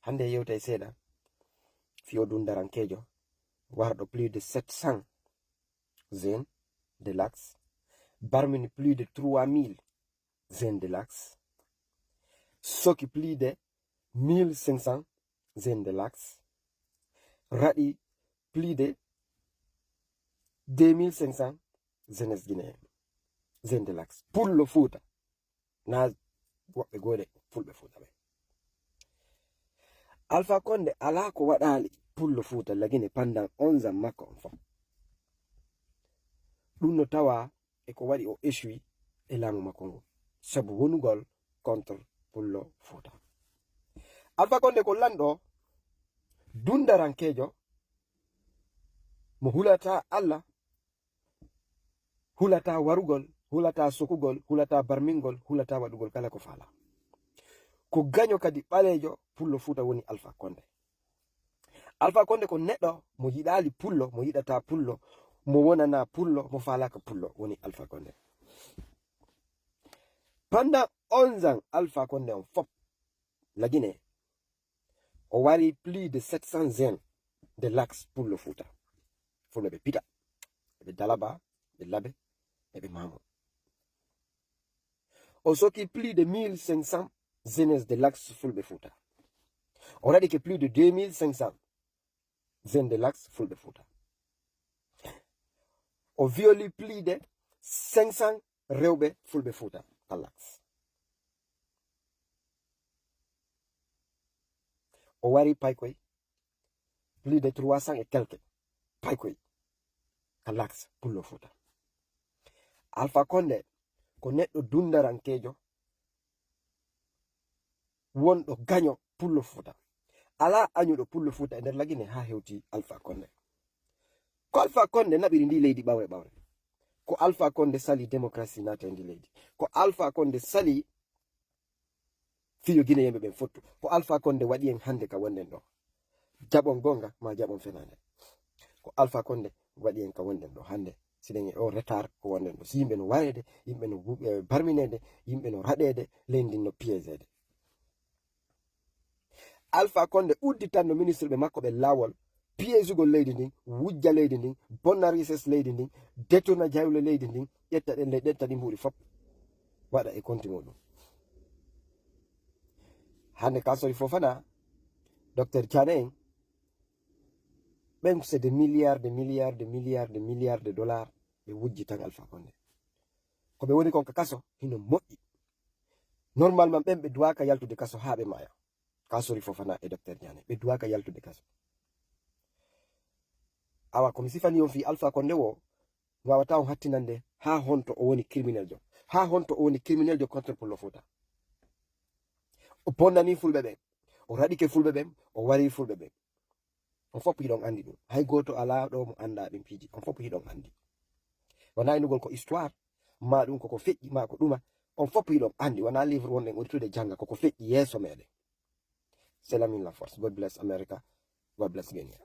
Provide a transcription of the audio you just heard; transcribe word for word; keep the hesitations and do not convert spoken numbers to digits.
Hannde yewtay seeɗa fii oo dundarankeejo warɗo plus de sept cents zeen de lax, barmini plus de trois mille zeen de lax, soki plus de mille cinq cents zeen de lax, raɗi plus de deux mille cinq cents jeunesse guinéen, zeen de lax, pullo Fuuta. Na woɓɓe goo de, fulɓe Fuuta ɓen. Alpha Condé alaa ko waɗaali pullo Fuuta Lagine pendant onze ans makko on fof. Ɗun no tawaa e ko waɗi o échoui e laamu makko ngun, sabu wonugol contre pullo Fuuta. Alpha Condé ko lanɗo dundarankeejo mo hulataa Alla, hulataa warugol, hulataa sokugol, hulataa barmingol, hulataa waɗugol kala ko faalaa. Ko gaño kadi ɓaleejo pullo Fuuta woni Alpha Condé. Alpha Condé ko neɗɗo mo yiɗaali pullo, mo yiɗataa pullo, mo wonanaa pullo, mo faalaaka pullo woni Alpha Condé. Pendant onze ans Alpha Condé on fof, Lagine, o wari plus de sept cents zeen de lax pullo Fuuta. Fulɓe ɓe Pita, ɓe Dalaba, ɓe Labe, ɓe Maamo. O soki plus de mille cinq cents jeunesse de lax fulɓe Fuuta. O raɗike plus de deux mille cinq cents zeen de lax fulɓe Fuuta. O violi plus de cinq cents rewɓe fulɓe Fuuta ka lax. O wari paykoy plus de trois cents et quelques paykoy ka lax pullo Fuuta. Alpha Condé ko neɗɗo dundarankeejo wonɗo gaño pullo Fuuta. Alaa añuɗo pullo Fuuta e nder Lagine haa hewti Alpha Condé. Ko Alpha Condé naɓiri ndi leydi ɓawre ɓawre. Ko Alpha Condé sali démocratie naata e ndi leydi. Ko Alpha Condé sali fiyo Gineyenɓe ɓen fottu. Ko Alpha Condé waɗi en hannde ka wonɗen ɗoo. Jaɓon goonga, maa jaɓon fenaande. Ko Alpha Condé waɗi en ka wonɗen ɗoo hannde. Si ɗen e oo retard ko wonɗen ɗoo. Si yimɓe no wareede, yimɓe no wu-, eh, barmineede, yimɓe no raɗeede, leydi ndin no piégeede. Alpha Condé udditanno ministre ɓe makko ɓen laawol, piégugol leydi ndin, wujja leydi ndin, bonna richesse leydi ndin, détourna jawle leydi ndin, ƴetta ɗen ley-, ƴetta ɗi mbuuɗi fof, waɗa e konti muɗum. Hannde Kassory Fofana, Docteur Diané en, ɓen c'est des milliards, des milliards, des milliards, des milliards de dollars ɓe wujji tan Alpha Condé. Ko ɓe woni kon ka kaso, hino moƴƴi. Normalement, ɓen ɓe duwaaka yaltude kaso haa ɓe maaya. Kassory Fofana e Docteur Diané, ɓe duwaaka yaltude kaso. Awa, ko mi sifani on fii Alpha Condé woo, mi waawataa on hattinande haa honto o woni crimineljo, haa honto o woni crimineljo contre Pullo Fuuta. O bonnanii fulɓe ɓen, o raɗike fulɓe ɓen, o warii fulɓe ɓen. On fof hiɗon anndi ɗum. Hay gooto alaa ɗoo mo anndaa ɗin piiji. On fof hiɗon anndi. Wonaa innugol ko histoire, maa ɗum koko feƴƴi, maa ko ɗuma. On fof hiɗon anndi. Wonaa livre wonɗen udditude jannga, koko feƴƴi yeeso meɗen. C'est la min la force. God bless America. God bless Guinea.